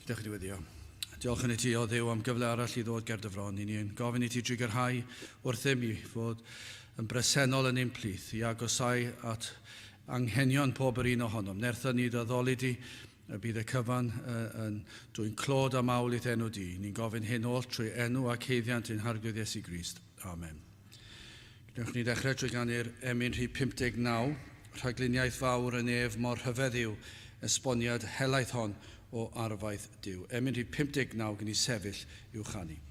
Dewch i weddio. Diolch yn i ti, o Dduw, am gyfle arall i ddod ger dy fron. I ni'n gofyn i ti drugarhau wrthym i fod yn bresennol yn ein plith, i agosau at anghenion pob yr un ohonom. Nertha ni dy addoli di, y bydd y cyfan yn dwyn clod a mawl i'th enw di. Ni'n gofyn hyn oll trwy enw ac haeddiant ein Harglwydd Iesu Grist. Amen. Gwnewch ni ddechrau trwy ganu'r emyn rhif 59, Rhagluniaeth fawr y nef mor rhyfedd yw esboniad helaeth hon o arfaeth Duw. Emyn rhif 59 gen i sefyll i'w chanu.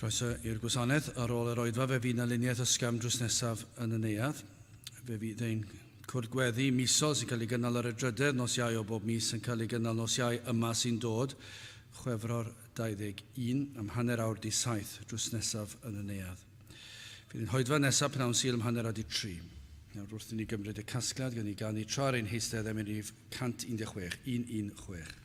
Croeso i'r gwasanaeth. Ar ôl yr oedfa fe fydd 'na luniaeth ysgafn drws nesaf yn y neuadd. Fe fydd ein cwrdd gweddi misol sy'n cael ei gynnal ar y drydedd nos Iau o bob mis yn cael ei gynnal nos Iau yma sy'n dod, Chwefror 21, am hanner awr 'di saith drws nesaf yn y neuadd. Fydd ein hoedfa nesaf pnawn Sul am hanner awr 'di tri. Nawr wrth i ni gymryd y casgliad, gawn ni ganu tra ar ein heistedd emyn rhif 116, 116.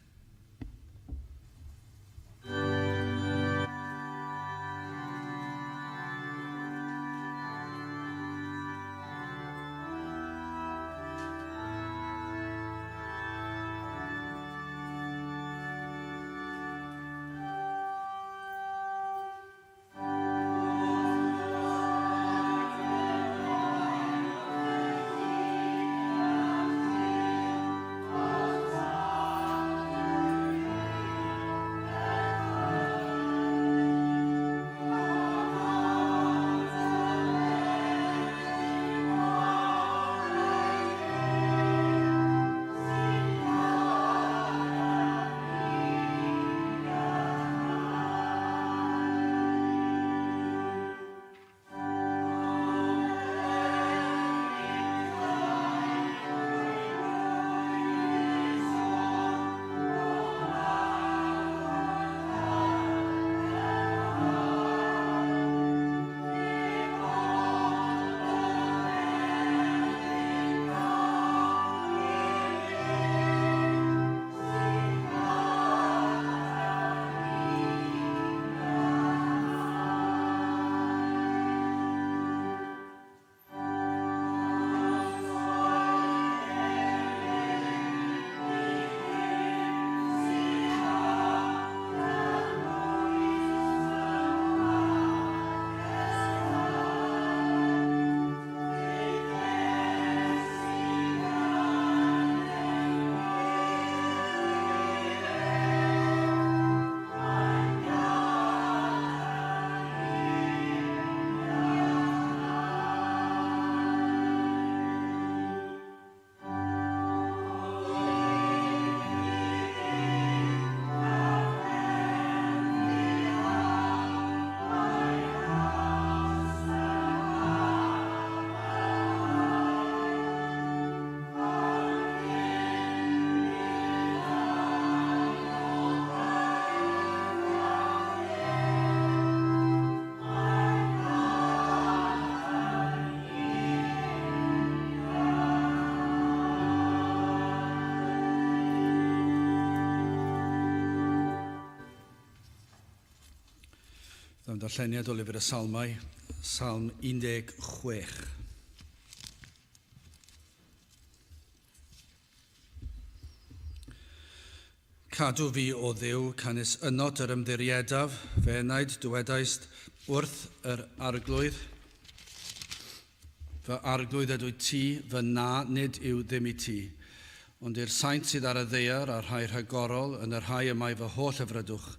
Byddwn darlleniad o lyfr y Salmau, Salm 16. Cadw fi, o Dduw, canys ynot yr ymddiriedaf, fy enaid, dywedaist wrth yr Arglwydd. Fy Arglwydd ydwyt ti, fy na nid yw ddim i ti. Ond i'r saint sydd ar y ddaear, a'r rhai rhagorol, yn y rhai y mae fy holl hyfrydwch.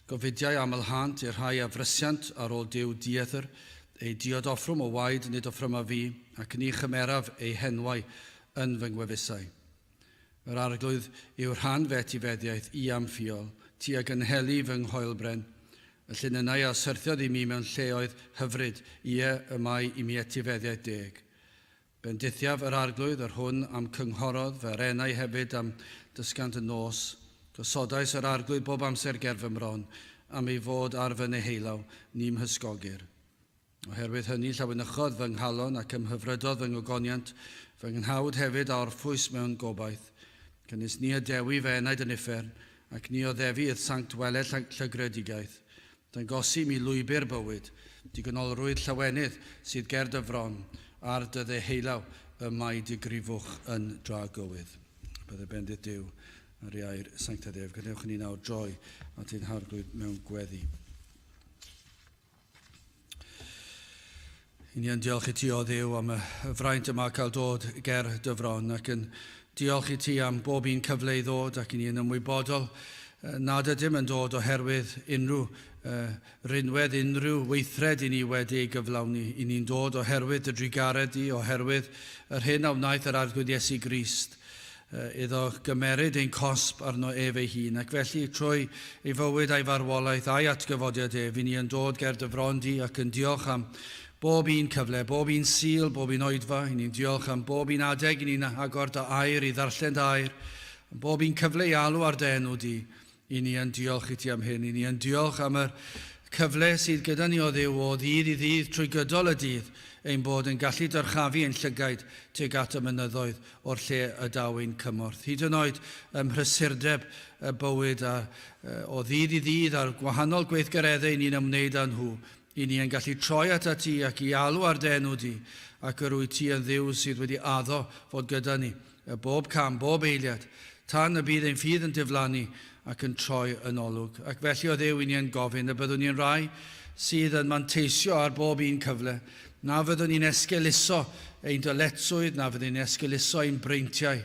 Gofidiau amlhânt i'r rhai a frysiant ar ôl Duw dieithr, eu diod offrwm o waed nid offrymaf fi, ac ni chymeraf eu henwau yn fy ngwefusau. Yr Arglwydd yw rhan fy etifeddiaeth i a'm ffiol, ti a gynheli fy nghoelbren. Y llinynnau a syrthiodd i mi mewn lleoedd hyfryd, ie, y mae i mi etifeddiaeth deg. Bendithiaf yr Arglwydd, yr hwn a'm cynghorodd, fy arenau hefyd a'm dysgant y nos. Gosodais yr Arglwydd bob amser ger fy mron, am ei fod ar fy neheulaw, ni'm hysgogir. Oherwydd hynny llawenychodd fy nghalon ac ymhyfrydodd fy ngogoniant, fy nghnawd hefyd a orffwys mewn gobaith. Canys ni adewi fy enaid yn uffern, ac ni oddefi i'th sanct weled llygredigaeth. Dangosi mi lwybr bywyd, digonolrwydd llawenydd sydd ger dy fron, ar dy ddeheulaw y mae digrifwch yn dragywydd. Bydde bendith Duw ar ei air sanctaidd ef. Gadewch i ni nawr droi at ein Harglwydd mewn gweddi. I ni yn diolch i ti o Dduw am y fraint yma cael dod ger dy fron ac yn diolch i ti am bob un cyfle i ddod ac i ni yn ymwybodol nad ydym yn dod oherwydd unrhyw uh, rinwedd, unrhyw weithred i ni wedi ei gyflawni. I ni'n dod oherwydd dy drugaredd di, oherwydd yr hyn a wnaeth yr Arglwydd Iesu Grist. Iddo gymeryd ein cosb arno ef ei hun, ac felly trwy ei fywyd a'i farwolaeth a'i atgyfodiad ef, i ni yn dod ger dy fron di ac yn diolch am bob un cyfle, bob un Sul, bob un oedfa, i ni'n diolch am bob un adeg i ni'n agor dy air, i ddarllen dy air, am bob un cyfle i alw ar dy enw di, I ni yn diolch i ti am hyn. I ni yn diolch am yr cyfle sydd gyda ni o Dduw o ddydd i ddydd trwy gydol y dydd, ein bod yn gallu dyrchafu ein llygaid tuag at y mynyddoedd o'r lle y daw ein cymorth. Hyd yn oed ym mhrysurdeb y bywyd a o ddydd i ddydd a'r gwahanol gweithgareddau i ni'n ymwneud â nhw, i ni yn gallu troi atat ti ac i alw ar dy enw di, ac yr wyt ti yn Dduw sydd wedi addo fod gyda ni, y bob cam, bob eiliad, tan y bydd ein ffydd yn diflannu ac yn troi yn olwg. Ac felly, o Dduw, i ni yn gofyn y byddwn ni'n rai sydd yn manteisio ar bob un cyfle, na fyddwn ni'n esgeuluso ein dyletswydd, na fyddwn ni'n esgeuluso ein breintiau,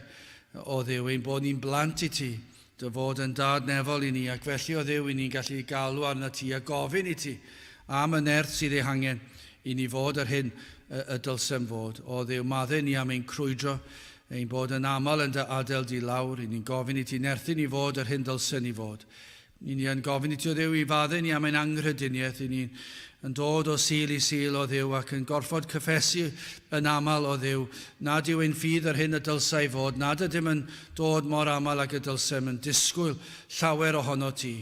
o Dduw, ein bod ni'n blant i ti, dy fod yn Dad nefol i ni, ac felly, o Dduw, i ni'n gallu galw arnat ti a gofyn i ti am y nerth sydd ei hangen i ni fod yr hyn y dylsem fod. O Dduw, maddau ni am ein crwydro, ein bod yn aml yn dy adael di lawr, i ni'n gofyn i ti nerthu ni fod yr hyn dylsen ni fod. I ni yn gofyn i ti, o Dduw, i faddau ni am ein anghrediniaeth, i ni yn dod o Sul i Sul, o Dduw, ac yn gorfod cyffesu yn aml, o Dduw, nad yw ein ffydd yr hyn y dylsai fod, nad ydym yn dod mor aml ag y dylsem, yn disgwyl llawer ohono ti.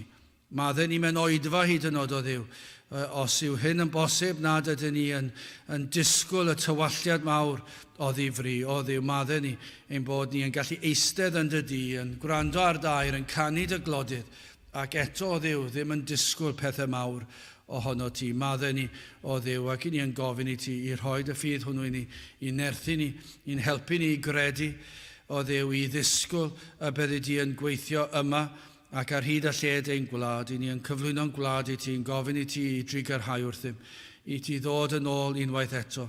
Maddau ni mewn oedfa hyd yn oed, o Dduw, os yw hyn yn bosib, nad ydyn ni yn, yn disgwyl y tywalltiad mawr o ddifri, o Dduw, maddau ni ein bod ni yn gallu eistedd yn dy dŷ, yn gwrando ar dy air, yn canu dy glodydd, ac eto, o Dduw, ddim yn disgwyl pethau mawr ohono ti. Maddau ni, o Dduw, ac i ni yn gofyn i ti i rhoi dy ffydd hwnnw i ni, i nerthu ni, i'n helpu ni i gredu, o Dduw, i ddisgwyl y byddi di yn gweithio yma ac ar hyd a lled ein gwlad. I ni yn cyflwyno'n gwlad i ti, yn gofyn i ti i drugarhau wrthym, i ti ddod yn ôl unwaith eto,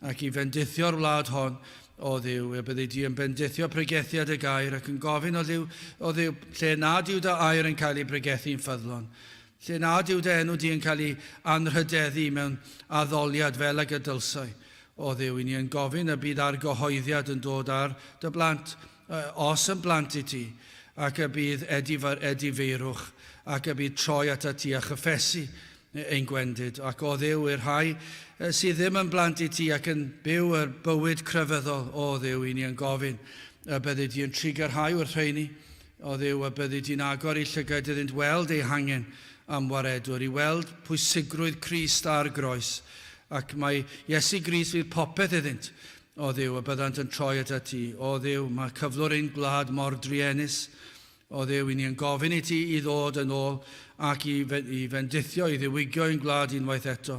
ac i fendithio'r wlad hon, o Dduw, y byddi di yn bendithio pregethiad y gair ac yn gofyn o Dduw, o Dduw, lle nad yw dy air yn cael ei bregethu'n ffyddlon, lle nad yw dy enw di yn cael ei anrhydeddu mewn addoliad fel ag y dylsai, o Dduw, i ni yn gofyn y bydd argyhoeddiad yn dod ar dy blant, os yn blant i ti, ac y bydd edifar edifeirwch, ac y bydd troi atat ti a chyffesu ein gwendid, ac o Dduw i'r rhai sydd ddim yn blant i ti ac yn byw yr bywyd crefyddol, o Dduw, i ni yn gofyn y byddi di yn trugarhau wrth rheini, o Dduw, y byddi di'n agor eu llygaid iddynt weld eu hangen am waredwr, i weld pwysigrwydd Crist a'r groes, ac mae Iesu Grist fydd popeth iddynt, O Dduw, y byddant yn troi atat ti. O Dduw, mae cyflwr ein gwlad mor druenus. O Dduw, i ni yn gofyn i ti i ddod yn ôl ac i, i fendithio, i ddiwygio ein gwlad unwaith eto.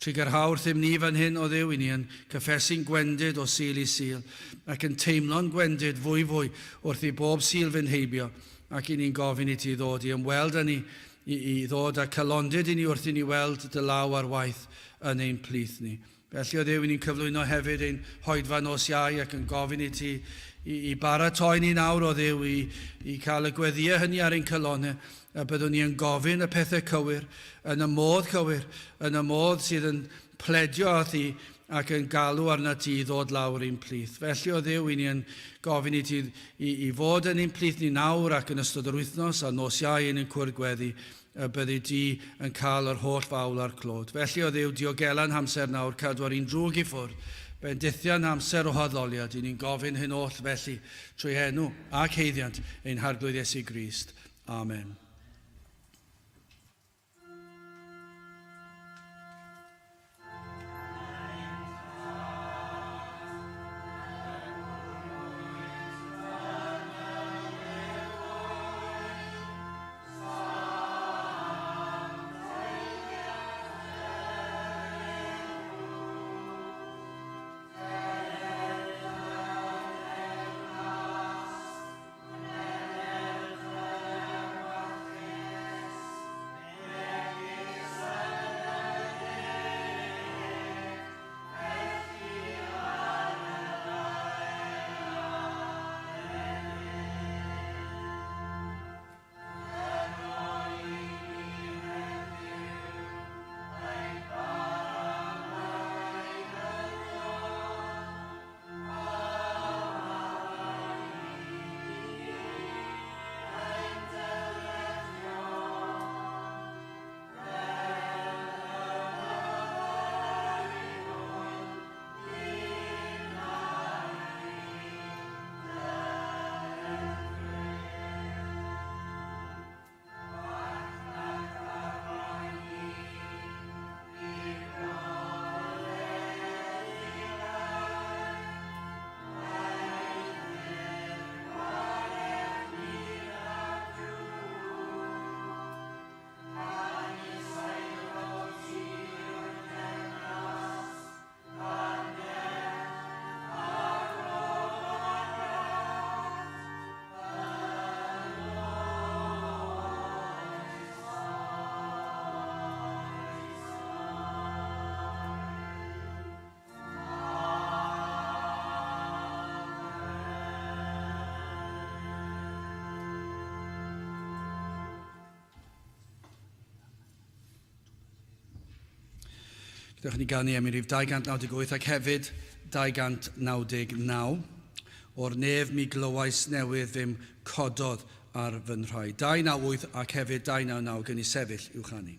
Trugarha wrthym ni fan hyn, o Dduw, i ni yn cyffesu'n gwendid o Sul i Sul, ac yn teimlo'n gwendid fwy fwy wrth i bob Sul fynd heibio, ac i ni'n gofyn i ti ddod i ymweld â ni, i, i ddod â calondid i ni wrth i ni weld dy law ar waith yn ein plith ni. Felly, o Dduw, i ni'n cyflwyno hefyd ein hoedfa nos Iau ac yn gofyn i ti i, i baratoi ni nawr, o Dduw, i, i cael y gweddïau hynny ar ein calonnau, a byddwn ni yn gofyn y pethau cywir, yn y modd cywir, yn y modd sydd yn pledio â thi ac yn galw arnat ti i ddod lawr i'n plith. Felly, o Dduw, i ni yn gofyn i ti i, i fod yn ein plith ni nawr ac yn ystod yr wythnos a nos Iau yn ein cwrdd gweddi, y byddi di yn cael yr holl fawl a'r clod. Felly, o Dduw, diogela'n hamser nawr, cadw ar un drwg i ffwrdd, bendithia'n hamser o haddoliad, i ni'n gofyn hyn oll felly, trwy enw ac haeddiant ein Harglwydd Iesu Grist. Amen. Dewch ni ganu am i rif 298 ac hefyd 299. O'r nef mi glywais newydd fe'm cododd ar fy nhraed. 298 ac hefyd 299 gen i sefyll i'w chanu.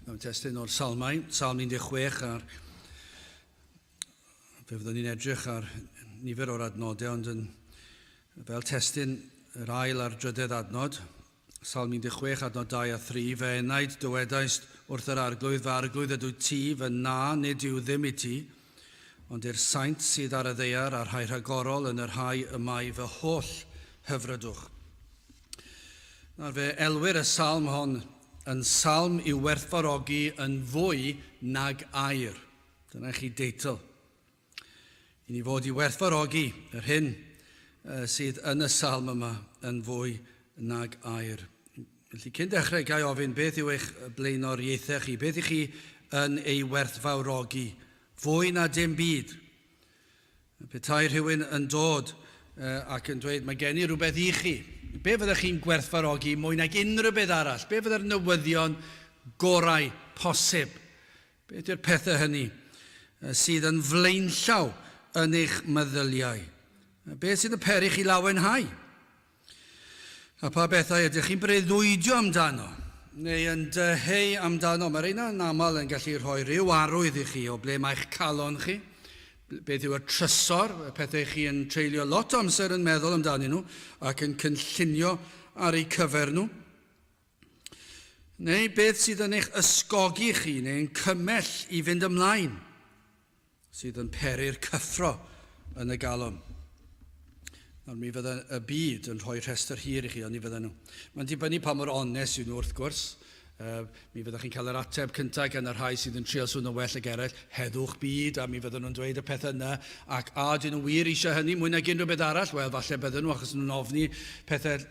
Mewn testun o'r Salmau, Salm 16 a'r fe fyddwn ni'n edrych ar nifer o'r adnodau, ond yn fel testun yr ail a'r drydedd adnod, Salm 16, adnod 2 a 3, Fy enaid dywedaist wrth yr Arglwydd, fy Arglwydd ydw ti, fy na nid yw ddim i ti, ond i'r saint sydd ar y ddaear a'r rhai rhagorol yn y rhai y mae fy holl hyfrydwch. Nawr fe elwir y salm hon yn salm i'w werthfawrogi yn fwy nag aur. Dyna chi deitl. I ni fod i werthfawrogi yr hyn sydd yn y salm yma yn fwy nag aur. Felly, cyn dechrau, ga i ofyn beth yw eich blaenoriaethau chi? Beth i chi yn ei werthfawrogi fwy na dim byd? Petai rhywun yn dod ac yn dweud, mae gen i rhywbeth i chi. Be fyddech chi'n gwerthfawrogi mwy nag unrhyw beth arall? Be fydde'r newyddion gorau posib? Beth yw'r pethau hynny sydd yn flaenllaw yn eich meddyliau? Beth sydd yn peri chi lawenhau? A pa bethau ydych chi'n breuddwydio amdano neu yn dyheu amdano? Mae rheina yn aml yn gallu rhoi rhyw arwydd i chi o ble mae'ch calon chi, beth yw'r trysor, y pethau chi yn treulio lot o amser yn meddwl amdanyn nhw ac yn cynllunio ar eu cyfer nhw. Neu beth sydd yn eich ysgogi chi neu'n cymell i fynd ymlaen, sydd yn peri'r cyffro yn y galon. Nawr, mi fydda y byd yn rhoi rhestr hir i chi, ond ni fydda nhw. Mae'n dibynnu pa mor onest yw nhw, wrth gwrs. Mi fyddwch chi'n cael yr ateb cyntaf gan y rhai sydd yn trio swnio'n well ag eraill, heddwch byd, a mi fydden nhw'n dweud y pethau yna, ac a ydyn nhw wir eisiau hynny mwy nag unrhyw beth arall? Wel, falle bydden nhw, achos nhw'n ofni pethau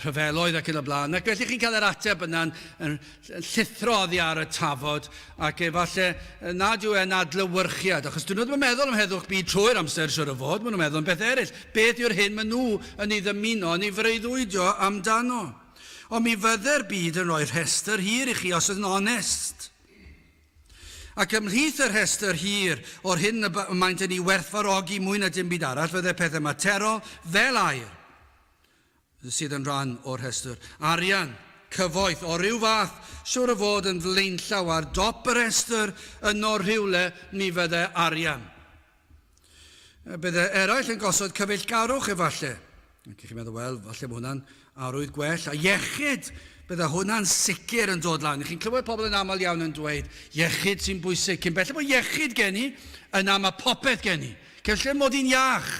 rhyfeloedd ac yn y blaen. Ac felly chi'n cael yr ateb yna'n yn llithro oddi ar y tafod, ac efallai nad yw e'n adlewyrchiad, achos dyn nhw ddim yn meddwl am heddwch byd trwy'r amser, siwr o fod, maen nhw'n meddwl am bethau eraill. Beth yw'r hyn maen nhw yn ei ddymuno, yn ei freuddwydio amdano? Ond mi fydde'r byd yn rhoi rhestr hir i chi os yn onest. Ac ymhlith y rhestr hir o'r hyn y maent yn ei werthfawrogi mwy na dim byd arall fydde pethau materol fel aur, sydd yn rhan o'r rhestr. Arian, cyfoeth o ryw fath, siwr o fod yn flaenllaw ar dop y rhestr yno rhywle mi fydde arian. Bydde eraill yn gosod cyfeillgarwch efallai. Ac chi'n meddwl, wel, falle bod hwnna'n arwydd gwell. A iechyd, bydde hwnna'n sicr yn dod lan. Chi'n clywed pobl yn aml iawn yn dweud, iechyd sy'n bwysig. Cyn belled bod iechyd gen i, yna mae popeth gen i. Cyn belled mod i'n iach.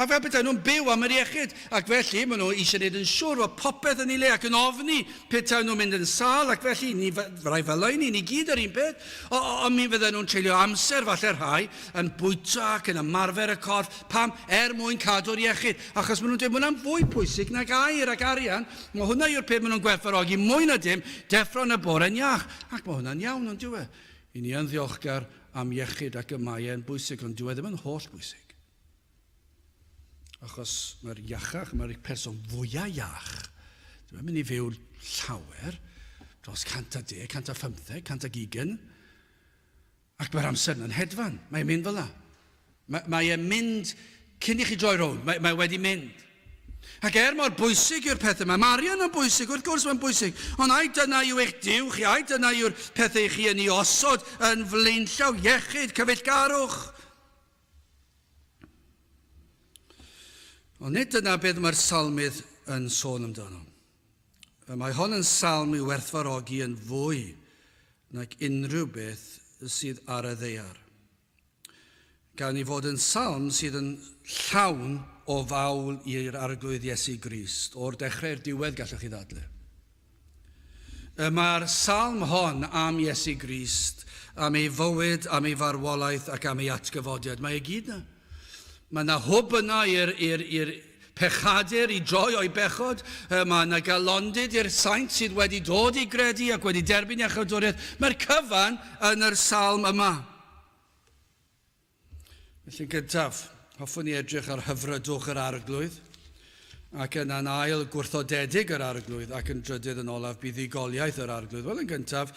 A fel petai nhw'n byw am yr iechyd, ac felly maen nhw eisiau gwneud yn siŵr fod popeth yn ei le ac yn ofni petai nhw'n mynd yn sâl, ac felly ni, rai fel ni, ni gyd yr un peth, ond mi fydden nhw'n treulio amser, falle rhai, yn bwyta ac yn ymarfer y corff, pam? Er mwyn cadw'r iechyd, achos maen nhw'n dweud, mae hwnna'n fwy pwysig nag aur ac arian, mae hwnna yw'r peth maen nhw'n gwerthfawrogi mwy na dim, deffro yn y bore'n iach, ac mae hwnna'n iawn, ond dyw e? I ni yn ddiolchgar am iechyd ac y mae e'n bwysig, ond dyw e ddim yn holl bwysig. Achos mae'r iachach, mae'r person fwyaf iach, dwi'n mynd i fyw llawer, dros 110, 115, 120, ac mae'r amser yna'n hedfan. Mae'n mynd fel yna. Mae, mae e'n mynd cyn i chi droi rownd, mae, mae wedi mynd. Ac er mor bwysig yw'r pethau yma, mae arian yn bwysig, wrth gwrs mae'n bwysig, ond ai dyna yw eich Duw chi, ai dyna yw'r pethau chi yn ei osod yn flaenllaw, iechyd, cyfeillgarwch, Ond nid dyna beth mae'r salmydd yn sôn amdano. Mae hon yn salm i'w werthfawrogi yn fwy nag unrhyw beth sydd ar y ddaear. Gan ei fod yn salm sydd yn llawn o fawl i'r Arglwydd Iesu Grist, o'r dechrau i'r diwedd gallwch chi ddadle. Y mae'r salm hon am Iesu Grist, am ei fywyd, am ei farwolaeth ac am ei atgyfodiad. Mae e gyd na. Mae yna hwb yna i'r, i'r, i'r pechadur i droi o'i bechod. Mae yna galondid i'r saint sydd wedi dod i gredu ac wedi derbyn iachawdwriaeth. Mae'r cyfan yn yr salm yma. Felly gyntaf, hoffwn i edrych ar hyfrydwch yr Arglwydd, ac yna'n ail gwrthodedig yr Arglwydd, ac yn drydydd yn olaf buddugoliaeth yr Arglwydd. Wel, yn gyntaf,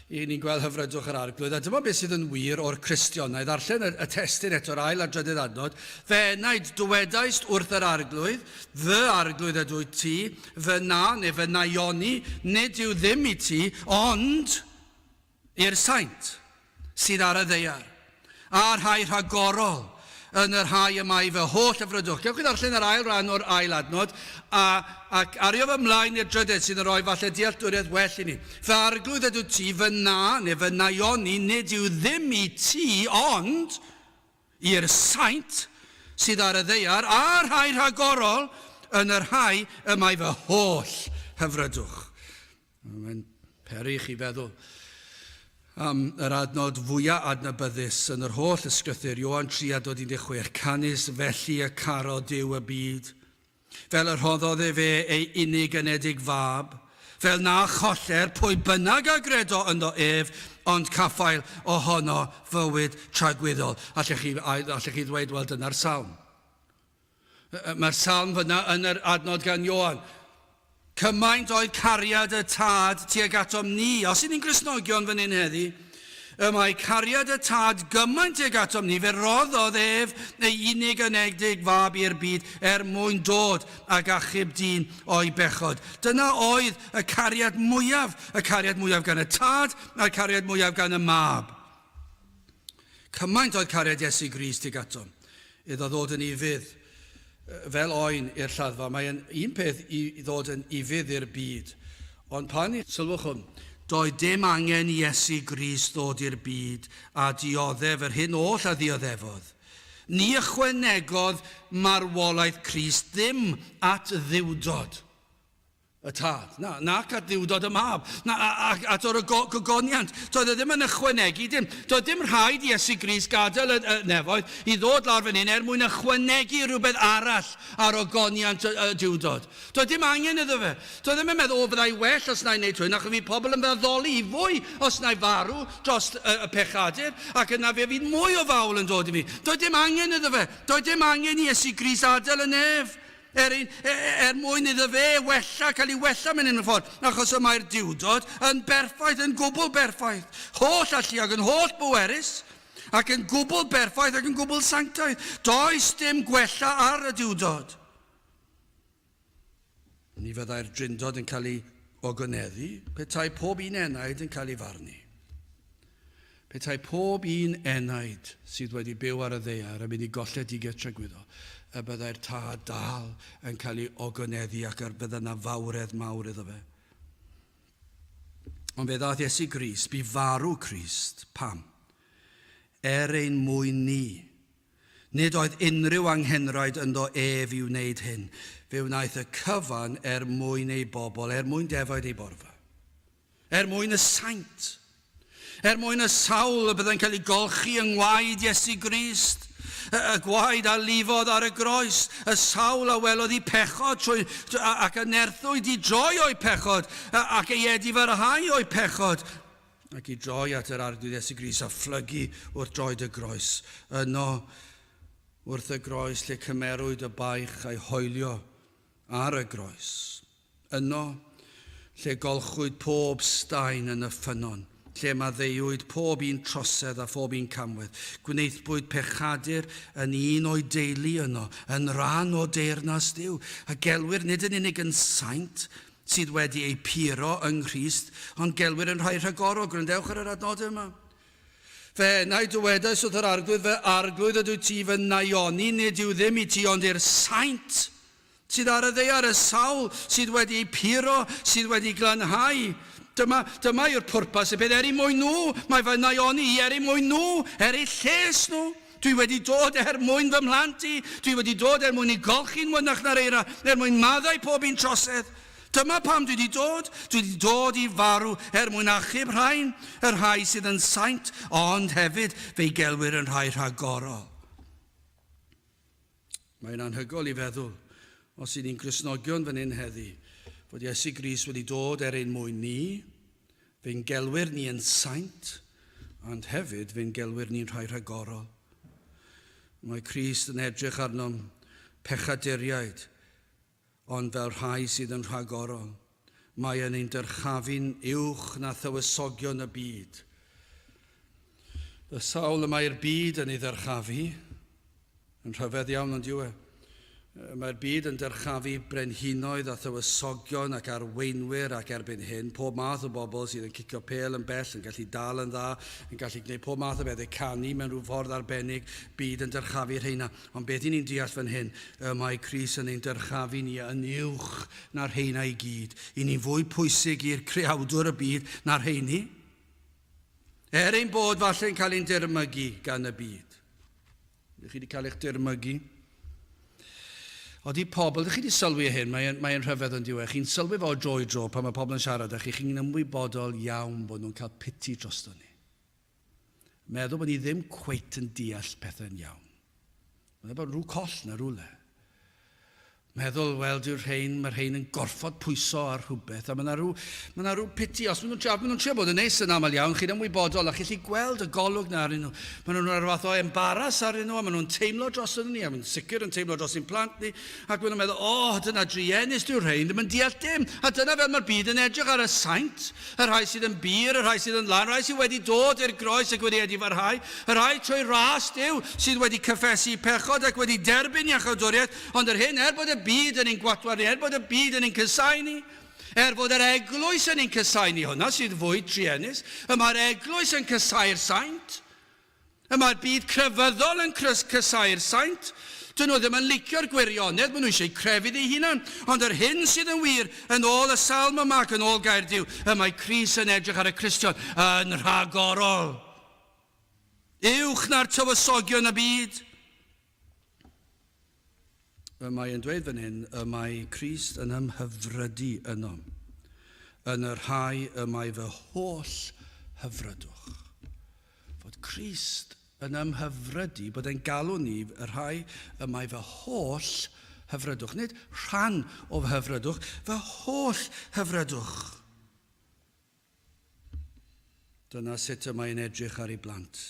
i ni'n gweld hyfrydwch yr Arglwydd, a dyma beth sydd yn wir o'r Cristionau. Ddarllen y, y testun eto'r ail a drydydd adnod. Fe enaid dywedaist wrth yr Arglwydd, fy Arglwydd ydw ti, fy na neu fy naioni, nid yw ddim i ti, ond... I'r saint sydd ar y ddaear, a'r rhai rhagorol yn y rhai y mae fy holl hyfrydwch. Gewch chi ddarllen yr ail ran o'r ail adnod, a, ac ario fy mlaen i'r drydedd sydd yn rhoi falle dealltwriaeth well i ni. Fy arglwydd ydw ti, fy na, neu fy naioni, nid yw ddim i ti, ond i'r saint sydd ar y ddaear, a'r rhai rhagorol yn y rhai y mae fy holl hyfrydwch. Mae'n peri i chi feddwl am yr adnod fwyaf adnabyddus yn yr holl ysgrythur, Ioan 3 adnod 16, Canys felly y caro Duw y byd, fel y rhoddodd efe ei unig anedig fab, fel na choller pwy bynnag a gredo ynddo ef, ond caffael ohono fywyd tragwyddol. Allech chi, allech chi ddweud, wel, dyna'r salm. Mae'r salm fyna yn yr adnod gan Ioan. Cymaint oedd cariad y tad tuag atom ni. Os ydyn ni'n Gristnogion fan hyn heddi, y mae cariad y tad gymaint tuag atom ni, fe roddodd ef ei unig anedig fab i'r byd er mwyn dod ag achub dyn o'i bechod. Dyna oedd y cariad mwyaf, y cariad mwyaf gan y tad a'r cariad mwyaf gan y mab. Cymaint oedd cariad Iesu Grist tuag atom, iddo ddod yn ufudd fel oen i'r lladdfa. Mae'n un peth i ddod yn ufudd i'r byd, ond pan i... Sylwch hwn, doedd dim angen i Iesu Grist ddod i'r byd a dioddef yr hyn oll a ddioddefodd. Ni ychwanegodd marwolaeth Crist ddim at dduwdod. Y Tad. Na, nac at dduwdod y Mab, na, ac at o'r gogoniant. Doedd e ddim yn ychwanegu dim. Doedd dim rhaid i Iesu Grist gadael y, y nefoedd i ddod lawr fan hyn er mwyn ychwanegu rhywbeth arall ar ogoniant y, y duwdod. Doedd dim angen iddo fe. Doedd ddim yn meddwl, o, byddai well os na i wneud hwn, achos fydd pobl yn fy addoli i fwy os na i farw dros y, y pechadur, ac yna fe fydd mwy o fawl yn dod i mi. Doedd dim angen iddo fe. Doedd dim angen i Iesu Grist adael y nef. Er, ein, e, e, er mwyn iddo fe wella, cael ei wella mewn unrhyw ffordd, achos y mae'r Duwdod yn berffaith, yn gwbl berffaith, holl alluog, yn holl bwerus, ac yn gwbl berffaith ac yn gwbl sanctaidd. Does dim gwella ar y Duwdod. Ni fyddai'r Drindod yn cael ei ogoneddu petai pob un enaid yn cael ei farnu. Petai pob un enaid sydd wedi byw ar y ddaear yn mynd i golledigaeth tragwyddol, y byddai'r Tad dal yn cael ei ogoneddu ac yr bydda 'na fawredd mawr iddo fe. Ond fe ddaeth Iesu Grist, bu farw Crist, pam? Er ein mwyn ni. Nid oedd unrhyw anghenraid ynddo ef i wneud hyn. Fe wnaeth y cyfan er mwyn ei bobl, er mwyn defaid ei borfa. Er mwyn y saint. Er mwyn y sawl y byddai'n cael ei golchi yng ngwaed Iesu Grist, y, y gwaed a lifodd ar y groes, y sawl a welodd eu pechod trwy, ac a nerthwyd i droi o'u pechod, ac ei edifarhau o'u pechod, ac i droi at yr Arglwydd Iesu Grist a phlygu wrth droed y groes. Yno, wrth y groes lle cymerwyd y baich a'i hoelio ar y groes. Yno, lle golchwyd pob staen yn y ffynnon, lle maddeuwyd pob un trosedd a phob un camwedd, gwnaethpwyd pechadur yn un o'i deulu yno, yn rhan o deyrnas Duw, a gelwir nid yn unig yn saint sydd wedi eu puro yng Nghrist, ond gelwir yn rhai rhagorol. Gwrandewch ar yr adnodau yma. Fe enau dywedais wrth yr Arglwydd, fy Arglwydd ydw ti, fy naioni, nid yw ddim i ti ond i'r saint sydd ar y ddaear, y sawl sydd wedi eu puro, sydd wedi glanhau. Dyma, dyma yw'r pwrpas y peth, er eu mwyn nhw, mae fy naioni i, er eu mwyn nhw, er eu lles nhw. Dwi wedi dod er mwyn fy mhlant i, dwi wedi dod er mwyn i golchi'n wynach na'r eira, er mwyn maddau pob un trosedd. Dyma pam dwi wedi dod, dwi wedi dod i farw er mwyn achub rhain, y rhai sydd yn saint, ond hefyd fe'i gelwir yn rhai rhagorol. Mae'n anhygoel i feddwl, os y'n ni'n Gristnogion fan hyn heddi, fod Iesu Grist wedi dod er ein mwyn ni, fe'n gelwir ni yn saint, ond hefyd fe'n gelwir ni'n rhai rhagorol. Mae Crist yn edrych arnom pechaduriaid, ond fel rhai sydd yn rhagorol. Mae yn ein dyrchafu'n uwch na thywysogion y byd. Y sawl y mae'r byd yn ei ddyrchafu, yn rhyfedd iawn ond yw e. Mae'r byd yn dyrchafu brenhinoedd a thywysogion ac arweinwyr ac erbyn hyn, pob math o bobl sydd yn cicio pêl yn bell, yn gallu dal yn dda, yn gallu gwneud pob math o bethau, canu mewn rhyw ffordd arbennig, byd yn dyrchafu rheina. Ond beth i ni'n deall fan hyn, y mae Crist yn ein dyrchafu ni yn uwch na'r rheina i gyd. I ni'n fwy pwysig i'r creawdwr y byd na'r rheini. Er ein bod falle'n cael ein dirmygu gan y byd. Ydych chi wedi cael eich dirmygu? Oeddi pobl, ydych chi wedi sylwi hyn, mae'n mae rhyfedd yn diwedd, chi'n sylwi fo o dro i dro pan mae pobl yn siarad â chi, chi'n ymwybodol iawn bod nhw'n cael piti drosto ni. Meddwl bod ni ddim cweit yn deall pethau'n iawn. Mae'n bod rhyw coll na rhywle. Meddwl, wel, dyw'r rhain, mae'r rhain yn gorfod pwyso ar rhywbeth, a mae yna rhyw, mae yna rhyw piti, os maen nhw'n trio, maen nhw'n trio bod yn neis yn aml iawn, chi'n ymwybodol, a chi'n gallu gweld y golwg na arnyn nhw. Maen nhw'n rhyw fath o embaras arnyn nhw, a maen nhw'n teimlo dros ni, a maen nhw'n sicr yn teimlo dros ein plant ni, ac maen nhw'n meddwl, o, oh, dyna druenus, dyw'r rhain ddim yn deall dim. A dyna fel mae'r byd yn edrych ar y saint, y rhai sydd yn bur, y rhai sydd yn lân, y rhai sydd wedi dod i'r groes ac wedi edifarhau, y rhai trwy ras Duw sydd wedi cyffesu pechod ac wedi derbyn iachawdwriaeth, ond yr hyn, er bod y byd yn ein gwatwar ni, er bod y byd yn ein cysau ni, er fod yr eglwys yn ein cysau ni, hwnna sydd fwy truenus, y mae'r eglwys yn cysau'r saint, y mae'r byd crefyddol yn cysau'r saint, Dyn nhw ddim yn licio'r gwirionedd, maen nhw eisiau crefydd eu hunan. Ond yr hyn sydd yn wir, yn ôl y salm yma ac yn ôl gair Duw, y mae Crist yn edrych ar y Cristion yn rhagorol. Uwch na'r tywysogion y byd. Y mae yn dweud fan hyn, y mae Crist yn ymhyfrydu ynom, yn y rhai y mae fy holl hyfrydwch. Fod Crist yn ymhyfrydu, bod e'n galw ni y rhai y mae fy holl hyfrydwch. Nid rhan o fy hyfrydwch, fy holl hyfrydwch. Dyna sut y mae'n edrych ar ei blant.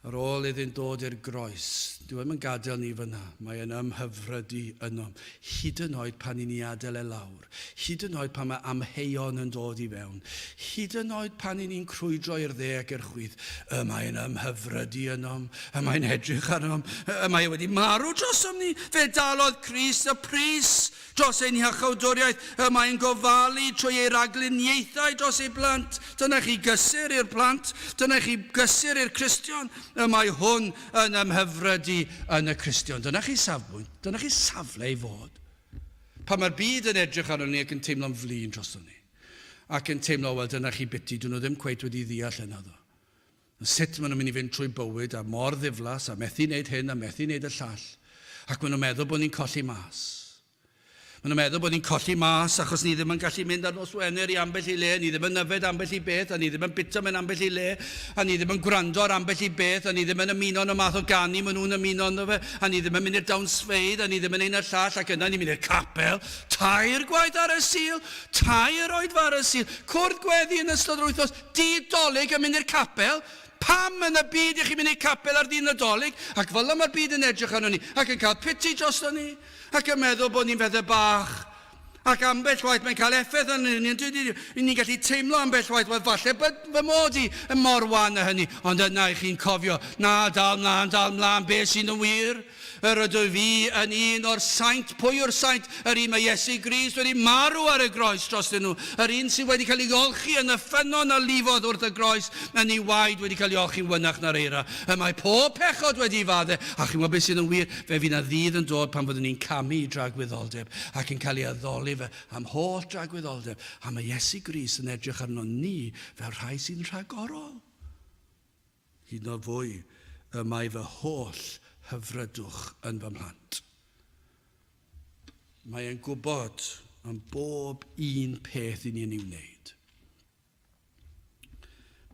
Ar ôl iddynt ddod i'r groes, dyw e'm yn gadael ni fyna, mae e'n ymhyfrydu ynom, hyd yn oed pan i ni adael e lawr, hyd yn oed pan mae amheuon yn dod i fewn, hyd yn oed pan i ni'n crwydro i'r dde ac i'r chwith, y mae'n ymhyfrydu ynom, y mae'n edrych arnom, y mae e wedi marw drosom ni, fe dalodd Crist y pris Dros ein hiachawdwriaeth y mae'n gofalu trwy ei ragluniaethau dros ei blant. Dyna chi gysur i'r plant, dyna chi gysur i'r Cristion. Y mae hwn yn ymhyfrydu yn y Cristion. Dyna chi safbwynt, dyna chi safle i fod. Pan mae'r byd yn edrych arnon ni ac yn teimlo'n flin droson ni, ac yn teimlo, wel, dyna chi biti, dyn nhw ddim cweit wedi ddeall hynna ddo. Sut maen nhw'n mynd i fynd trwy bywyd a mor ddiflas a methu wneud hyn a methu wneud y llall. Ac maen nhw'n meddwl bod ni'n colli mas. Maen nhw'n meddwl bod ni'n colli mas achos ni ddim yn gallu mynd ar nos Wener i ambell i le, ni ddim yn yfed ambell i beth, a ni ddim yn bita mewn ambell i le, a ni ddim yn gwrando ar ambell i beth, a ni ddim yn ymuno yn y math o ganu maen nhw'n ymuno ynddo fe, a ni ddim yn mynd i'r dawnsfeydd, a ni ddim yn ein y llall, ac yna ni'n mynd i'r capel, tair gwaith ar y Sul, tair oedfa ar y Sul, cwrdd gweddi yn ystod yr wythnos, Dydd Dolig yn mynd i'r capel? Pam yn y byd i chi mynd i'r capel ar ddydd Nadolig? Ac fel mae'r byd yn edrych arno ni, ac yn cael piti drosto ni, ac yn meddwl bod ni'n fethau bach. Ac ambell waith mae'n cael effaith arno ni, yn ni'n gallu teimlo ambell waith, wel falle bod fy mod i yn mor wan â hynny, ond yna i chi'n cofio, na, dal mlaen, dal mlaen, be sy'n yn wir? Yr ydw fi yn un o'r saint. Pwy yw'r saint? Yr un mae Iesu Grist wedi marw ar y groes drostyn nhw. Yr un sydd wedi cael ei olchi yn y ffynnon a lifodd wrth y groes, yn ei waed wedi cael ei olchi'n wynach na'r eira. Y mae pob pechod wedi ei fadde. A chi'n gwybod beth sydd yn wir? Fe fydd 'na ddydd yn dod pan fyddwn ni'n camu i dragwyddoldeb ac yn cael ei addoli fe am holl dragwyddoldeb. A mae Iesu Grist yn edrych arnon ni fel rhai sy'n rhagorol. Hyd yn oed fwy, y mae fy holl hyfrydwch yn fy mhlant. Mae e'n gwybod am bob un peth i ni'n ei wneud.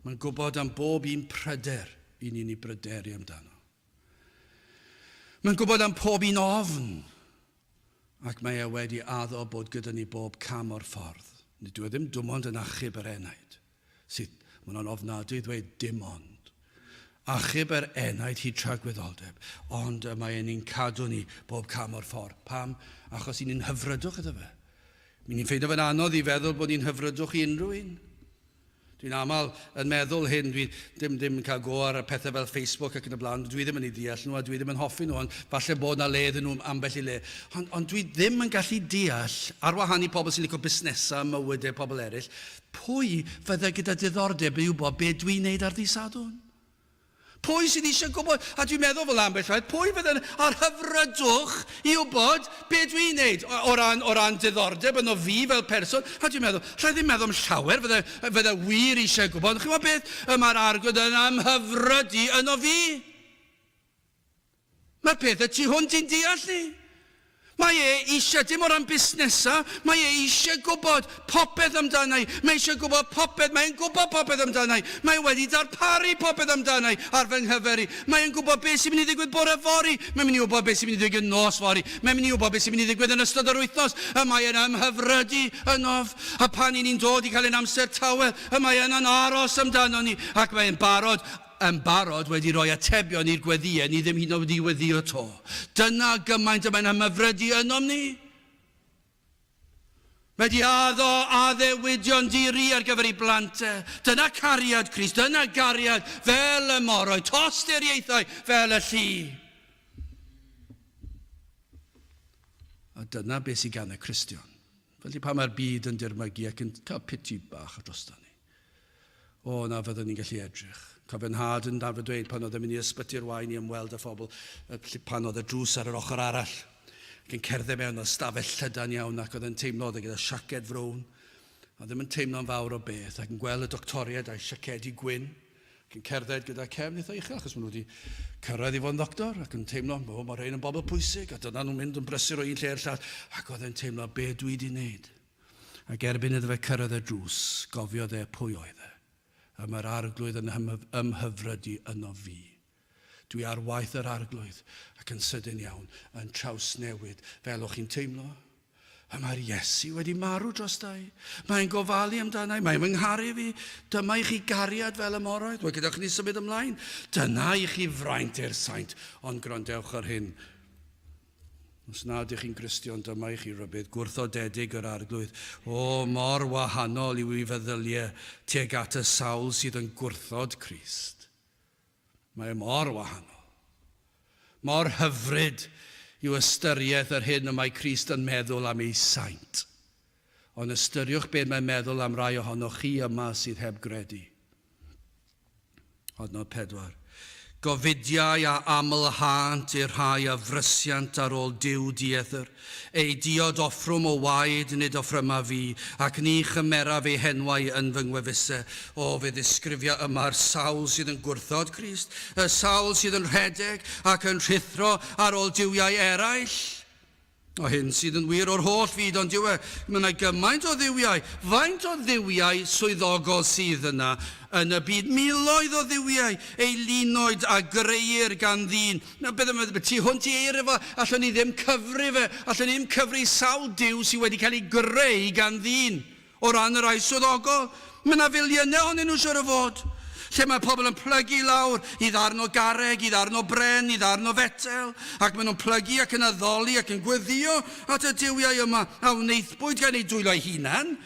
Mae'n gwybod am bob un pryder i ni'n ei bryderu amdano. Mae'n gwybod am pob un ofn, ac mae e wedi addo bod gyda ni bob cam o'r ffordd. Nid yw e ddim dim ond yn achub yr enaid, sydd, mae hwnna'n ofnadwy i ddweud dim ond. Achub yr enaid hyd tragwyddoldeb, ond y mae e'n ni'n cadw ni bob cam o'r ffordd. Pam? Achos i ni'n hyfrydwch iddo fe. Mi ni'n ffeindio fe'n anodd i feddwl bod ni'n hyfrydwch i unrhyw un. Dwi'n aml yn meddwl hyn, dwi ddim, ddim yn cael go ar y pethau fel Facebook ac yn y blaen, dwi ddim yn ei ddeall nhw a dwi ddim yn hoffi nhw, ond falle bod na le iddyn nhw ambell i le. Ond, ond dwi ddim yn gallu deall, ar wahân i pobl sy'n licio busnesau, mywydau pobl eraill, pwy fydde gyda diddordeb i wybod be dwi'n neud ar ddydd Sadwrn? Pwy sydd eisiau gwybod? A dwi'n meddwl fel ambell waith, pwy fydd yn ar hyfrydwch i wybod be dwi'n neud o, o, ran, o ran diddordeb yno fi fel person? A dwi'n meddwl, allai ddim meddwl am llawer fydde, fydde wir eisiau gwybod. Ond chi'n gwybod beth? Y mae'r arglwydd yn amhyfrydu yno fi. Mae'r peth y tu hwnt i'n deall ni. Mae e eisiau, dim o ran busnesa, mae e eisiau gwybod popeth amdana i. Mae eisiau gwybod popeth, mae'n gwybod popeth amdana i. Mae wedi darparu popeth amdana i ar fy nghyfer i. Mae'n gwybod beth sy'n mynd i ddigwydd bore fory. Mae'n mynd i wybod beth sy'n mynd i ddigwydd nos fory. Mae'n mynd i wybod beth sy'n mynd i ddigwydd yn ystod yr wythnos. Y mae e'n ymhyfrydu ynof. A pan i ni'n dod i cael ein amser tawel, y mae yna'n aros amdano ni ac mae'n barod yn barod wedi rhoi atebion i'r gweddïau ni ddim hyd yn oed wedi weddïo 'to. Dyna gymaint y mae'n ymhyfrydu ynom ni. Mae wedi addo addewidion di-ri ar gyfer ei blant e. Dyna cariad Crist, dyna gariad fel y moroedd, tosturiaethau fel y llu. A dyna beth sydd gan y Cristion. Felly pan mae'r byd yn dirmygu ac yn cael piti bach drosto ni, o, na fyddwn ni'n gallu edrych. Cofio nhad yn arfer dweud pan oedd e'n mynd i ysbyty'r wain i ymweld â phobl, pan oedd y drws ar yr ochr arall, ac yn cerdded mewn oedd stafell llydan iawn ac oedd e'n teimlo oedd e gyda siaced frown, a ddim yn teimlo'n fawr o beth, ac yn gweld y doctoriaid a'i siacedi gwyn, ac yn cerdded gyda cefn eitha uchel, achos maen nhw wedi cyrraedd i fod yn ddoctor, ac yn teimlo, o, mae rhain yn bobl pwysig, a dyna nhw'n mynd yn brysur o un lle i'r llall, ac oedd e'n teimlo, be dwi wedi wneud? Ac erbyn iddo fe cyrraedd y drws, gofiodd e pwy oedd e. A mae'r Arglwydd yn ymhyfrydu yno fi. Dwi ar waith yr Arglwydd, ac yn sydyn iawn, yn trawsnewid fel o'ch chi'n teimlo. A mae'r Iesu wedi marw drosta i. Mae'n gofalu amdana i, mae'n fy ngharu fi. Dyma i chi gariad fel y moroedd. Wel, gyda ni symud ymlaen. Dyna i chi fraint i'r saint. Ond gwrandewch ar hyn. Os nad ych chi'n Gristion, dyma i chi rybudd gwrthodedig yr Arglwydd. O, mor wahanol yw ei feddyliau tuag at y sawl sydd yn gwrthod Crist. Mae e mor wahanol. Mor hyfryd yw ystyriaeth yr hyn y mae Crist yn meddwl am ei saint. Ond ystyriwch beth mae'n meddwl am rai ohonoch chi yma sydd heb gredu. Adnod 4. Gofidiau a amlhânt i'r rhai a frysiant ar ôl Duw dieithr. Eu diod offrwm o waed nid offryma fi, ac ni chymeraf eu henwau yn fy ngwefusau. O, fe ddisgrifia yma'r sawl sydd yn gwrthod Crist, y sawl sydd yn rhedeg ac yn rhuthro ar ôl duwiau eraill. O hyn sydd yn wir o'r holl fyd, ond yw e? Mae yna gymaint o dduwiau. Faint o dduwiau swyddogol sydd yna yn y byd? Miloedd o dduwiau, eilunod a grëir gan ddyn. Na, beth am y tu hwnt i eirfa fo? Allwn ni ddim cyfrif e. Allwn ni ddim cyfri sawl duw sydd wedi cael ei greu gan ddyn. O ran y rhai swyddogol, mae 'na filiynau ohonyn nhw siŵr o fod, lle mae pobl yn plygu lawr i ddarn o garreg, i ddarn o bren, i ddarn o fetel, ac maen nhw'n plygu ac yn addoli ac yn gweddïo at y duwiau yma a wnaethpwyd gan eu dwylo'u hunain,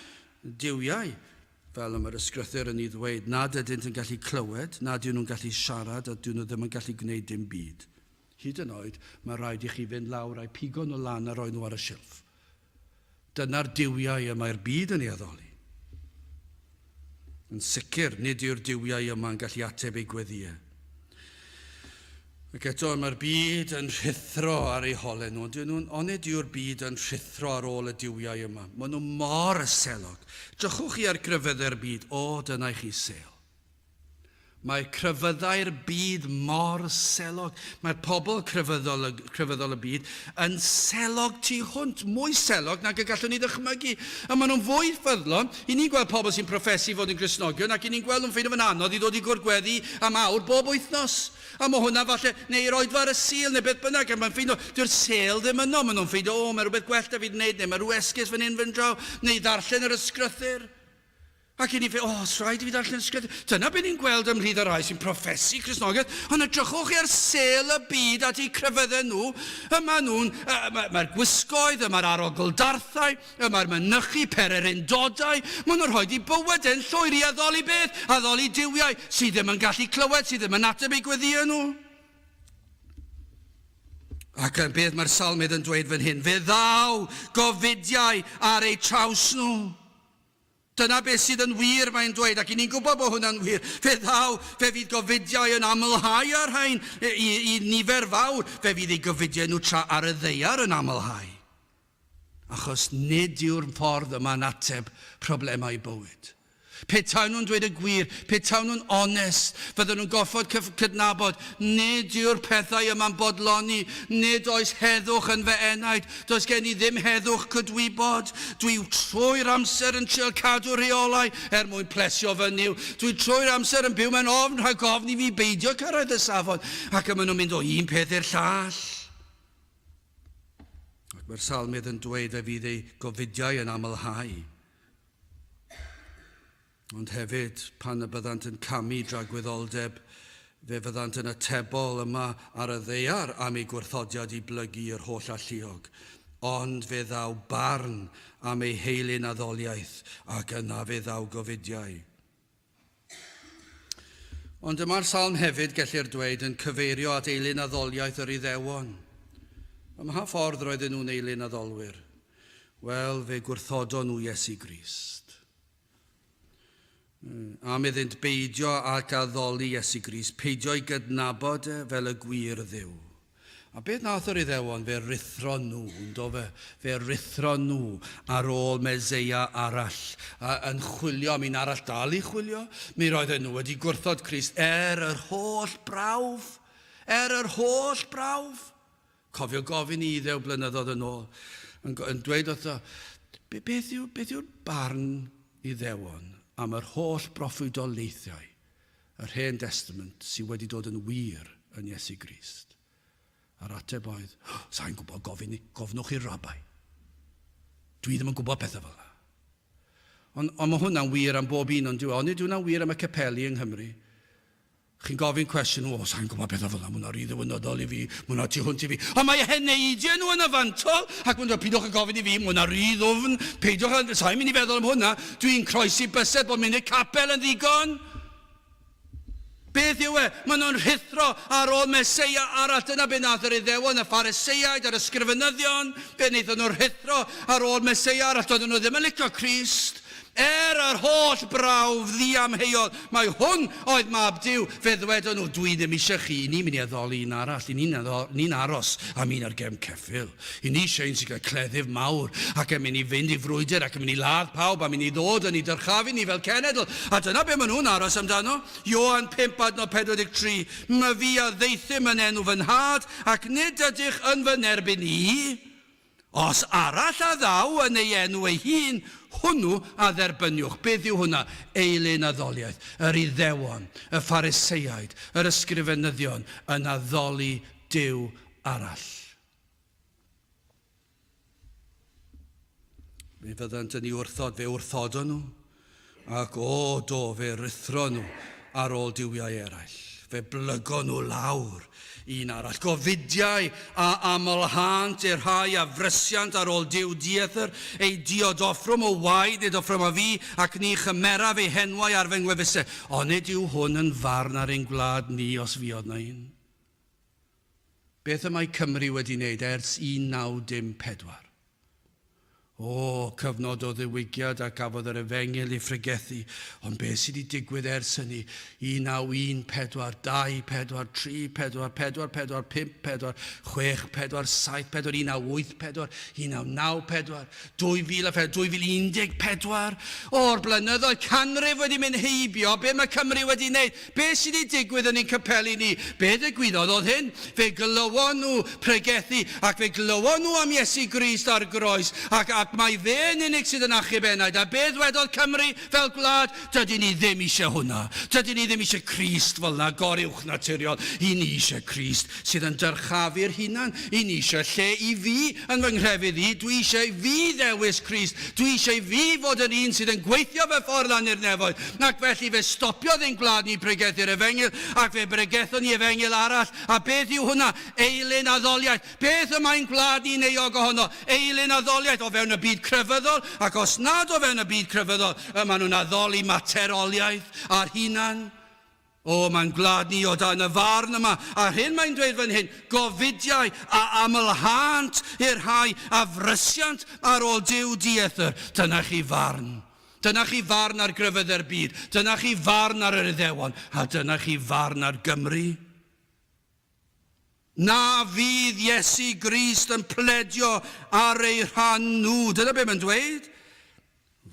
duwiau, fel y mae'r Ysgrythur yn ei ddweud, nad ydynt yn gallu clywed, nad yw nhw'n gallu siarad a dyn nhw ddim yn gallu gwneud dim byd. Hyd yn oed, mae rhaid i chi fynd lawr a'u pigo nhw lan a rhoi nhw ar y silff. Dyna'r duwiau y mae'r byd yn ei addoli. Yn sicr, nid yw'r duwiau yma'n gallu ateb eu gweddïau. Ac eto, mae'r byd yn rhuthro ar eu holau nhw, ond nhw'n, onid yw'r byd yn rhuthro ar ôl y duwiau yma? Maen nhw mor selog. Drychwch chi ar grefyddau'r byd, o, dyna i chi sel. Mae crefyddau'r byd mor selog. Mae'r pobl crefyddol, crefyddol y byd yn selog tu hwnt, mwy selog nag y gallwn ni ddychmygu. A maen nhw'n fwy ffyddlon. I ni'n gweld pobl sy'n proffesu fod yn Gristnogion ac i ni'n gweld nhw'n ffeindio fe'n anodd i ddod i gwrdd gweddi am awr bob wythnos. A mae hwnna falle, neu i'r oedfa ar y Sul neu beth bynnag, a mae'n ffeindio, dyw'r sêl ddim yno. Maen nhw'n ffeindio, o, mae rhywbeth gwell da fi wneud, neu mae rhyw esgus fan hyn fan draw, neu ddarllen yr ysgrythur. Ac i ni fe, o, oh, rhaid i fi ddarllen ysgrythur. Dyna beth ni'n gweld ymhlith y rhai sy'n proffesu Cristnogaeth, ond edrychwch chi ar sêl y byd at eu crefyddau nhw. Y maen nhw'n, mae'r ma gwisgoedd, y mae'r arogl-darthau, y mae'r mynychu pererindodau, maen nhw'n rhoi di bywydau'n llwyr i addoli beth? Addoli duwiau sydd ddim yn gallu clywed, sydd ddim yn ateb eu gweddïau nhw. Ac yn beth mae'r salmydd yn dweud fan hyn, fe ddaw gofidiau ar eu traws nhw. Dyna beth sydd yn wir, mae'n dweud, ac i ni'n gwybod bod hwnna'n wir. Fe ddaw, fe fydd gofidiau yn amlhau ar rhain i, i, i nifer fawr. Fe fydd eu gofidiau nhw tra ar y ddaear yn amlhau. Achos nid yw'r ffordd yma'n ateb problemau bywyd. Petaen nhw'n dweud y gwir, petaen nhw'n onest, fydden nhw'n gorfod cydnabod, nid yw'r pethau yma'n bodloni, nid oes heddwch yn fy enaid, does gen i ddim heddwch cydwybod, dwi trwy'r amser yn trial cadw rheolau er mwyn plesio fy Nuw, dwi trwy'r amser yn byw mewn ofn rhag ofn i fi beidio cyrraedd y safon, ac y maen nhw'n mynd o un peth i'r llall. Ac mae'r salmydd yn dweud fe fydd ei gofidiau yn amlhau. Ond hefyd, pan y byddant yn camu dragwyddoldeb, fe fyddant yn atebol yma ar y ddaear am eu gwrthodiad i blygu i'r holl alluog. Ond fe ddaw barn am eu heilun addoliaeth, ac yna fe ddaw gofidiau. Ond dyma'r salm hefyd, gellir dweud, yn cyfeirio at eilun addoliaeth yr Iddewon. Ym mha ffordd roedden nhw'n eilun addolwyr? Wel, fe gwrthodon nhw Iesu Grist. Am iddynt beidio ac addoli Iesu Grist, peidio i gydnabod e fel y gwir Dduw. A beth nath yr Iddewon? Fe ruthron nhw, yndo fe? Fe ruthron nhw ar ôl Meseia arall, a, yn chwilio am un arall dal i chwilio. Mi roedden nhw wedi gwrthod Crist er yr holl brawf. Er yr holl brawf. Cofio gofyn i Iddew blynyddoedd yn ôl, yn, yn dweud wrtho, beth, yw, beth yw'r barn Iddewon am yr holl broffwydoliaethau yr Hen Destament sydd wedi dod yn wir yn Iesu Grist? A'r ateb oedd, oh, sa'n gwybod, gofyn, gofnwch i'r rabai. Dwi ddim yn gwybod pethau fel yna. Ond, ond mae hwnna'n wir am bob un, ond dyw e? Onid hwnna'n wir am y capeli yng Nghymru? Chi'n gofyn cwestiwn, o, sa'n gwybod beth o fel 'na, ma' hwnna rhy ddiwynyddol i fi, ma' hwnna tu hwnt i fi. Ond mae heneidiau nhw yn y fantol, ac maen nhw'n peidiwch â gofyn i fi, ma' hwnna rhy ddwfn, peidiwch â, sa'n mynd i feddwl am hwnna, dwi'n croesi bysedd bod mynd i'r capel yn ddigon. Beth yw e? Maen nhw'n rhuthro ar ôl Meseia arall. Dyna be nath yr Iddewon, y Phariseiaid a'r ysgrifenyddion. Fe wnaethon nhw rhuthro ar ôl Meseia arall. Doedden nhw ddim yn licio Crist. Er yr holl brawf ddiamheuol mai hwn oedd Mab Duw, fe ddwedon nhw, Dw i ddim eisiau chi, ni'n mynd i addoli un arall, i ni'n ni'n aros am un ar gefn ceffyl. I ni eisiau un sy'n cael cleddyf mawr ac yn mynd i fynd i frwydr ac yn mynd i ladd pawb a mynd i ddod yn ei dyrchafu ni fel cenedl. A dyna be maen nhw'n aros amdano. Ioan 5 adnod 43, Myfi a ddaethum yn enw fy Nhad, ac nid ydych yn fy nerbyn i. Os arall a ddaw yn ei enw ei hun, hwnnw a dderbyniwch. Beth yw hwnna? Eilun addoliaeth. Yr Iddewon, y Phariseaid, yr ysgrifenyddion yn addoli Duw arall. Fe fyddant yn ei wrthod, fe wrthodon nhw. Ac o, do, fe ruthron nhw ar ôl duwiau eraill. Fe blygon nhw lawr un arall. Gofidiau a amlhânt i'r rhai a frysiant ar ôl Duw dieithr, eu diod offrwm o waed nid offrwm a fi, ac ni chymeraf eu henwau ar fy ngwefusau. Onid yw hwn yn farn ar ein gwlad ni os fuodd na un? Beth y mae Cymru wedi wneud ers 1914? O, cyfnod o ddiwygiad a gafodd yr efengyl ei phregethu, ond beth sydd wedi digwydd ers hynny? 1914, 2, 4, 3, 4, 4, 4, 5, 4, 6, 4, 7, 4, 1984, 1994, 2004, 2014. O'r blynyddoedd canrif wedi mynd heibio, be mae Cymru wedi wneud? Be sydd wedi digwydd yn ein capeli ni? Be ddigwyddodd oedd hyn, fe glywon nhw pregethu, ac fe glywon nhw am Iesu Grist ar groes, ac, a ac mai fe yn unig sydd yn achub enaid. A be ddwedodd Cymru fel gwlad? Dydyn ni ddim eisiau hwnna. Dydyn ni ddim eisiau Crist fel 'na, goruwchnaturiol. I ni eisiau Crist sydd yn dyrchafu'r hunan. I ni eisiau lle i fi yn fy nghrefydd i. Dwi eisiau i fi ddewis Crist. Dwi eisiau i fi fod yn un sydd yn gweithio fy ffordd lan i'r nefoedd. Ac felly fe stopiodd ein gwlad ni pregethu'r efengyl, ac fe bregethon ni efengyl arall. A beth yw hwnna? Eilun addoliaeth. Beth y mae'n gwlad ni'n euog ohono? Eilun addoliaeth o fewn y byd crefyddol, ac os nad o fewn y byd crefyddol, y maen nhw'n addoli materoliaeth a'r hunan. O, mae'n gwlad ni o dan y farn yma, a'r hyn mae'n dweud fan hyn, gofidiau a amlhânt i'r rhai a frysiant ar ôl Duw dieithr. Dyna chi farn. Dyna chi farn ar grefyddau'r byd. Dyna chi farn ar yr Iddewon. A dyna chi farn ar Gymru. Na fydd Iesu Grist yn pledio ar eu rhan nhw. Dyna be mae'n dweud.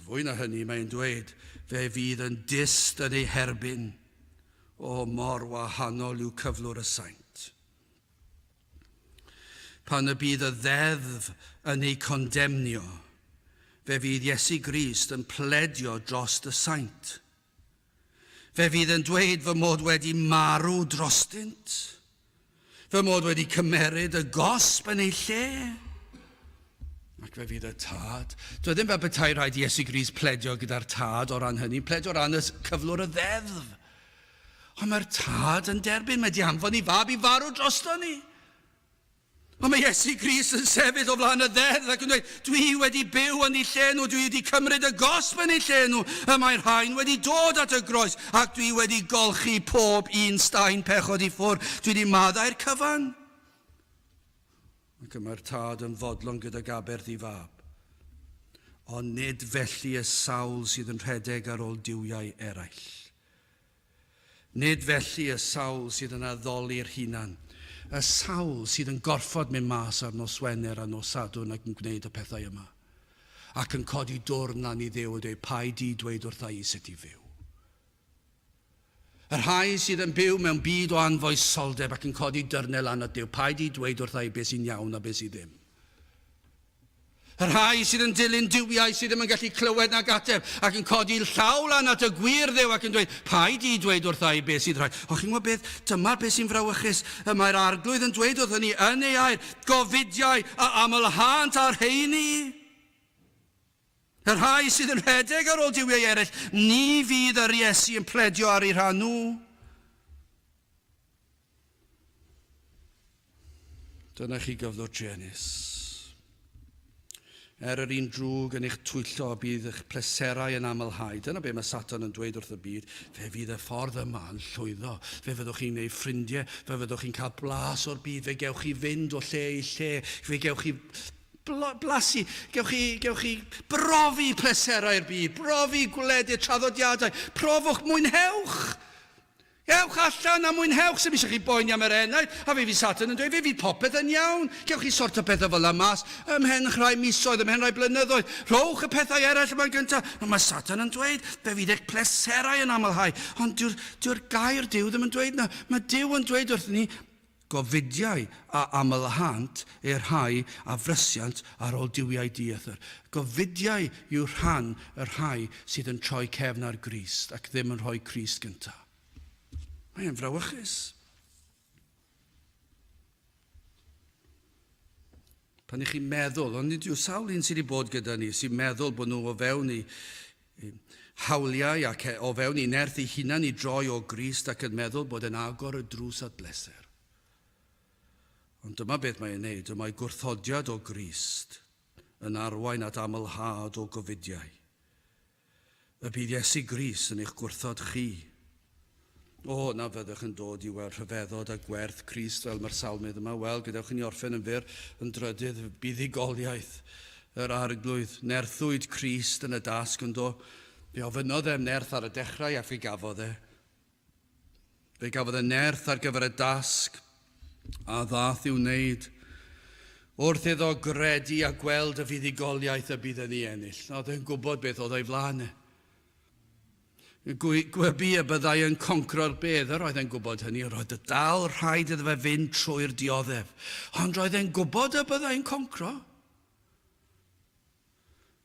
Fwy na hynny, mae'n dweud, fe fydd yn dyst yn eu herbyn. O, mor wahanol yw cyflwr y saint. Pan y bydd y ddeddf yn eu condemnio, fe fydd Iesu Grist yn pledio drost y saint. Fe fydd yn dweud fy mod wedi marw drostynt, fy mod wedi cymeryd y gosb yn ei lle. Ac fe fydd y tad. Dwi e ddim fel petai rhaid i Iesu Grist pledio gyda'r tad o ran hynny, pledio o ran y cyflwr y ddeddf. Ond mae'r tad yn derbyn, mae di anfon i fab i farw drosto ni. Ond mae Iesu Grist yn sefyll o flaen y ddeddf ac yn dweud, Dwi wedi byw yn eu lle nhw, dwi wedi cymryd y gosb yn eu lle nhw, y mae rhain wedi dod at y groes, ac dwi wedi golchi pob un staen pechod i ffwrdd, dwi wedi maddau'r cyfan. Ac y mae'r tad yn fodlon gydag aberth i fab. Ond nid felly y sawl sydd yn rhedeg ar ôl duwiau eraill. Nid felly y sawl sydd yn addoli'r hunan, y sawl sydd yn gorfod mynd mas ar nos Wener a nos Sadwrn ac yn gwneud y pethau yma, ac yn codi dwrn lan i Dduw a dweud, Paid di dweud wrtha i sut i fyw. Y rhai sydd yn byw mewn byd o anfoesoldeb ac yn codi dyrnau lan at Duw, paid di dweud wrtha i beth sy'n iawn a beth sydd ddim. Y rhai sydd yn dilyn duwiau sydd ddim yn gallu clywed nag ateb, ac yn codi llaw lan at y gwir Dduw ac yn dweud, Paid di dweud wrtha i beth sydd rhaid. O, chi'n gwybod beth? Dyma'r beth sy'n frawychus. Y mae'r Arglwydd yn dweud wrthon ni yn ei air, gofidiau a amlhânt ar rheini. Y rhai sydd yn rhedeg ar ôl duwiau eraill, ni fydd yr Iesu yn pledio ar eu rhan nhw. Dyna chi gyflwr truenus. Er yr un drwg yn eich twyllo, bydd eich pleserau yn amlhau. Dyna be mae Satan yn dweud wrth y byd. Fe fydd y ffordd yma yn llwyddo. Fe fyddwch chi'n gwneud ffrindiau. Fe fyddwch chi'n cael blas o'r byd. Fe gewch chi fynd o lle i lle. Fe gewch chi blasu, gewch chi, gewch chi brofi pleserau'r byd, brofi gwledydd, traddodiadau. Profwch, mwynhewch. Ewch allan a mwynhewch, sdim eisiau chi boeni am yr enaid, a fe fydd Satan yn dweud, fe fydd popeth yn iawn, gewch chi sorto pethau fel 'na mas ymhen rhai misoedd, ymhen rhai blynyddoedd, rhowch y pethau eraill yma'n gyntaf. Ond mae Satan yn dweud, fe fydd eich pleserau yn amlhau, ond dyw'r dyw'r gair Duw ddim yn dweud 'na. Mae Duw yn dweud wrthyn ni, Gofidiau a amlhânt i'r rhai a frysiant ar ôl duwiau dieithr. Gofidiau yw rhan y rhai sydd yn troi cefn ar Grist ac ddim yn rhoi Crist gyntaf. Mae e'n frawychus. Pan ych chi'n meddwl, ond nid yw sawl un sydd wedi bod gyda ni sy'n meddwl bod nhw o fewn i, i hawliau ac e, o fewn i nerth eu hunan i droi o Grist ac yn meddwl bod e'n agor y drws at bleser. Ond dyma beth mae'n ei wneud, y mae gwrthodiad o Grist yn arwain at amlhad o gofidiau. Y bydd Iesu Grist yn eich gwrthod chi. O, na fyddwch yn dod i weld rhyfeddod a gwerth Crist fel mae'r salmydd yma. Wel, gadewch i ni orffen yn fyr yn drydydd, buddugoliaeth yr Arglwydd. Nerthwyd Crist yn y dasg yn do. Fe ofynnodd e am nerth ar y dechrau ac fe gafodd e. Fe gafodd e nerth ar gyfer y dasg a ddaeth i'w wneud wrth iddo gredu a gweld y fuddugoliaeth y bydd yn ei ennill. Oedd e'n gwybod beth oedd o'i flaen e. Gwybu y byddai yn concro'r bedd, yr oedd e'n gwybod hynny, yr oedd y dal rhaid iddo fe fynd trwy'r dioddef. Ond roedd e'n gwybod y byddai'n concro.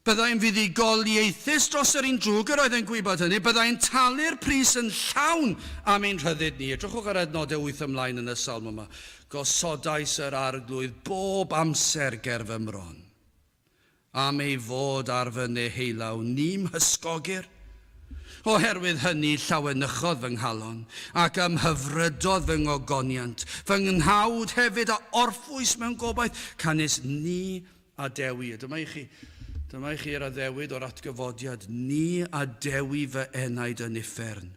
Byddai'n fuddugoliaethus dros yr un drwg, yr oedd e'n gwybod hynny, byddai'n talu'r pris yn llawn am ein rhyddid ni. Edrychwch ar adnodau 8 ymlaen yn y salm yma. Gosodais yr arglwydd bob amser ger fy mron. Am ei fod ar fy neheullaw, ni'm hysgogir. Oherwydd hynny llawenychodd fy nghalon, ac ymhyfrydodd fy ngogoniant, fy nghnawd hefyd a orffwys mewn gobaith, canys ni adewi. A dyma i chi, dyma i chi'r addewid o'r atgyfodiad, ni adewi fy enaid yn uffern.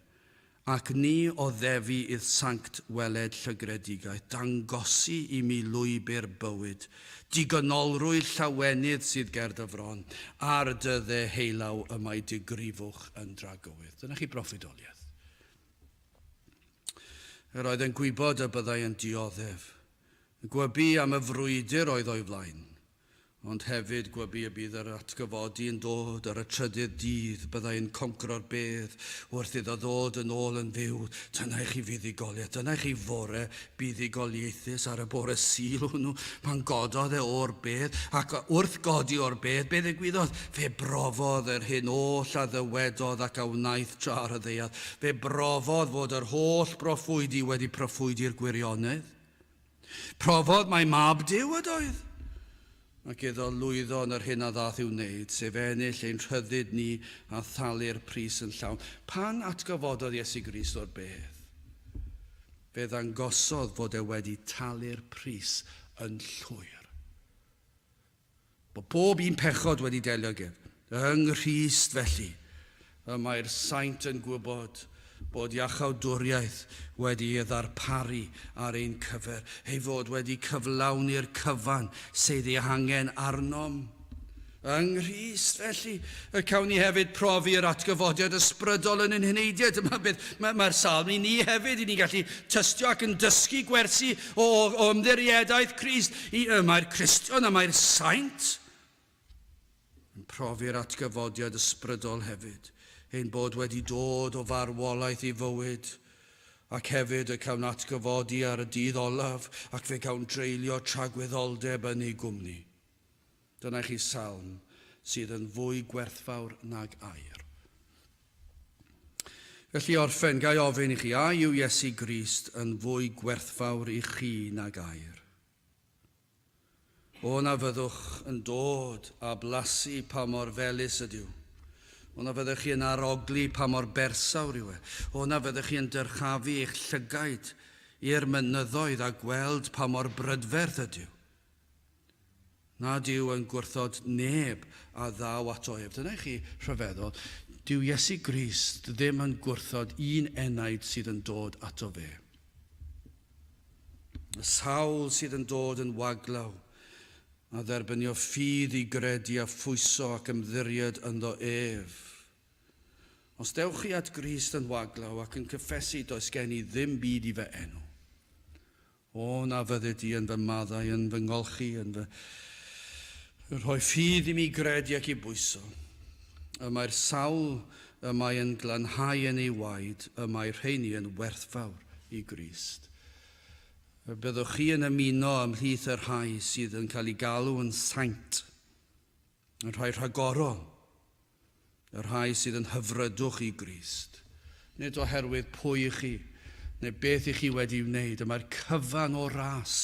Ac ni oddefi i'th sanct weled llygredigaeth, dangosi i mi lwybr bywyd, digonolrwydd llawenydd sydd ger dy fron, ar dy ddeheulaw y mae digrifwch yn dragywydd. Dyna chi broffwydoliaeth. Yr oedd yn gwybod y byddai yn dioddef, gwybu am y frwydr oedd o'i flaen, Ond hefyd gwybu y bydd yr atgyfodi yn dod ar y trydydd dydd, byddai yn concro'r bedd wrth iddo ddod yn ôl yn fyw. Dyna i chi fuddugoliaeth, dyna i chi fore buddugoliaethus ar y bore Sul hwnnw, pan gododd e o'r bedd, ac wrth godi o'r bedd, be ddigwyddodd? Fe brofodd yr hyn oll a ddywedodd ac a wnaeth tra ar y ddaear. Fe brofodd fod yr holl broffwydi wedi proffwydi'r gwirionedd. Profodd mai mab Duw ydoedd, ac iddo lwyddo yn yr hyn a ddaeth i'w wneud, sef ennill ein rhyddid ni a thalu'r pris yn llawn. Pan atgyfododd Iesu Grist o'r bedd, fe ddangosodd fod e wedi talu'r pris yn llwyr. Bod pob un pechod wedi delio ag ef. Yng Nghrist, felly, y mae'r saint yn gwybod bod iachawdwriaeth wedi ei ddarparu ar ein cyfer, ei fod wedi cyflawni'r cyfan sydd ei angen arnom. Yng Nghrist, felly, y cawn ni hefyd profi yr atgyfodiad ysbrydol yn ein heneidiau. Dyma beth mae'r mae salm i ni hefyd, i ni'n gallu tystio ac yn dysgu gwersi o, o ymddiriedaeth Crist. I, y mae'r Cristion a mae'r saint yn profi'r atgyfodiad ysbrydol hefyd, ein bod wedi dod o farwolaeth i fywyd, ac hefyd y cawn atgyfodi ar y dydd olaf, ac fe gawn dreulio tragwyddoldeb yn ei gwmni. Dyna chi salm sydd yn fwy gwerthfawr nag aur. Felly orffen, ga i ofyn i chi, a yw Iesu Grist yn fwy gwerthfawr i chi nag aur? O na fyddwch yn dod a blasu pa mor felys ydyw. O na fyddwch chi yn arogli pa mor bersawr yw e. O na fyddwch chi yn dyrchafu eich llygaid i'r mynyddoedd a gweld pa mor brydferth ydyw. Nad yw yn gwrthod neb a ddaw ato ef. Dyna i chi rhyfeddol. Dyw Iesu Grist ddim yn gwrthod un enaid sydd yn dod ato fe. Y sawl sydd yn dod yn waglaw a dderbynio ffydd i gredu a phwyso ac ymddiried ynddo ef. Os dewch chi at Grist yn waglaw ac yn cyffesu does gen i ddim byd i fy enw, o na fyddi di yn fy maddau, yn fy ngolchi, yn fy rhoi ffydd i mi gredu ac i bwyso. Y mae'r sawl y mae yn glanhau yn ei waed, y mae rheini yn werthfawr i Grist. Y byddwch chi yn ymuno ymhlith y rhai sydd yn cael eu galw yn saint, y rhai rhagorol, y rhai sydd yn hyfrydwch i Grist. Nid oherwydd pwy i chi, neu beth i chi wedi wneud, y mae'r cyfan o ras,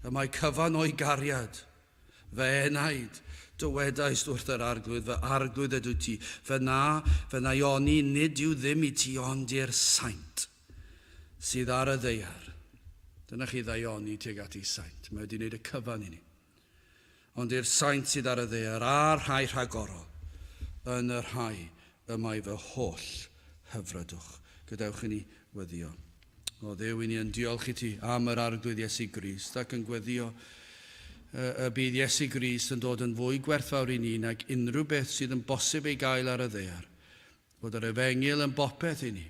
y mae cyfan o'i gariad. Fy enaid, dywedaist wrth yr Arglwydd, fy Arglwydd ydw ti, fy na, fy naioni, nid yw ddim i ti ond i'r saint sydd ar y ddaear. Dyna chi ddaioni tuag at ei saint. Mae wedi gwneud y cyfan i ni. Ond i'r saint sydd ar y ddaear, a'r rhai rhagorol, yn y rhai y mae fy holl hyfrydwch. Gadewch i ni weddio. O Dduw, i ni yn diolch i ti am yr Arglwydd Iesu Grist ac yn gweddio y bydd Iesu Grist yn dod yn fwy gwerthfawr i ni nag unrhyw beth sydd yn bosib ei gael ar y ddaear. Fod yr efengyl yn bopeth i ni.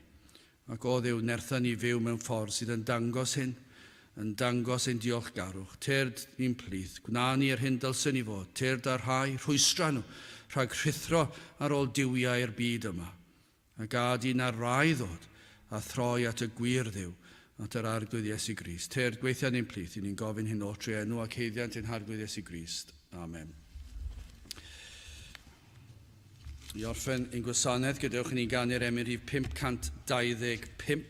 Ac o Dduw, nertha ni fyw mewn ffordd sydd yn dangos hyn, yn dangos ein diolchgarwch. Tyrd i'n plith, gwna ni yr hyn dylsen ni fod. Tyrd â'r rhai, rhwystra nhw rhag rhuthro ar ôl duwiau'r byd yma. A gad i na rai ddod a throi at y gwir Dduw, at yr Arglwydd Iesu Grist. Tyrd, gweithia ni'n plith, i ni'n gofyn hyn oll trwy enw ac haeddiant ein Harglwydd Iesu Grist. Amen. I orffen ein gwasanaeth, gadewch i ni ganu'r emyn rhif 525.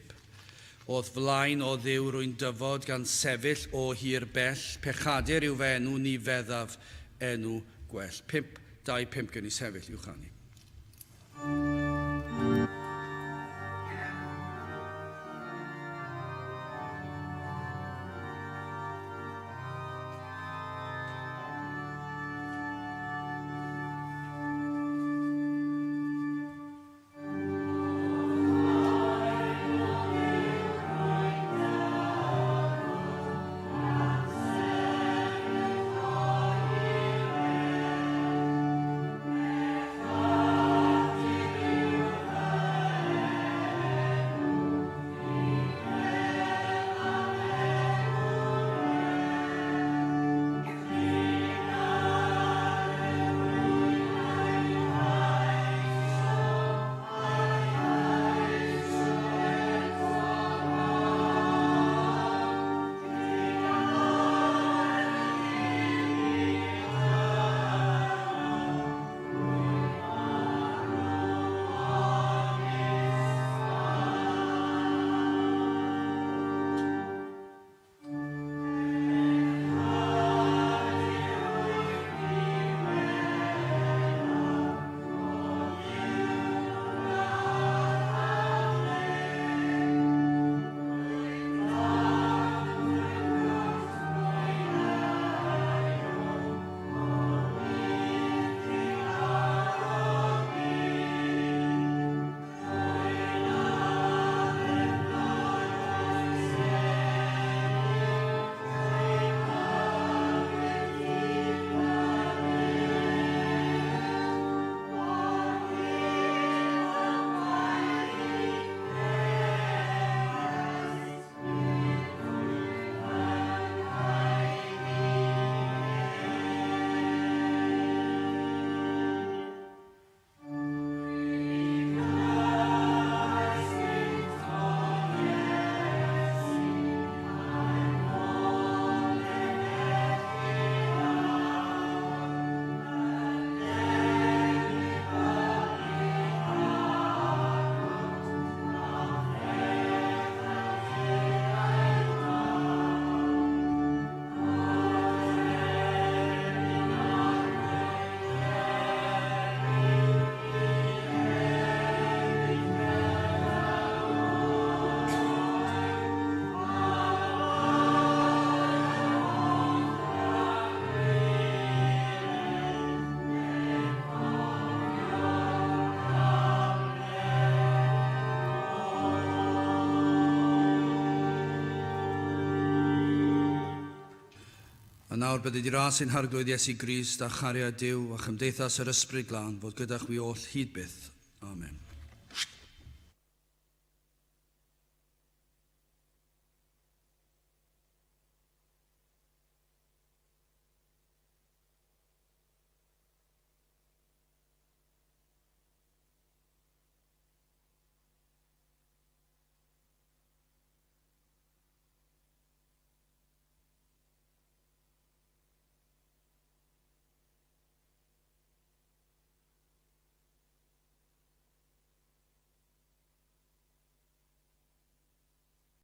O'th flaen o Dduw rwy'n dyfod gan sefyll o hir bell, pechadur yw fy enw, ni feddaf enw gwell. 5, 2, 5, gen i sefyll i'w chanu. A nawr bydde di ras ein Harglwydd Iesu Grist a chariad Duw a chymdeithas yr Ysbryd Glân fod gyda chwi oll hyd byth.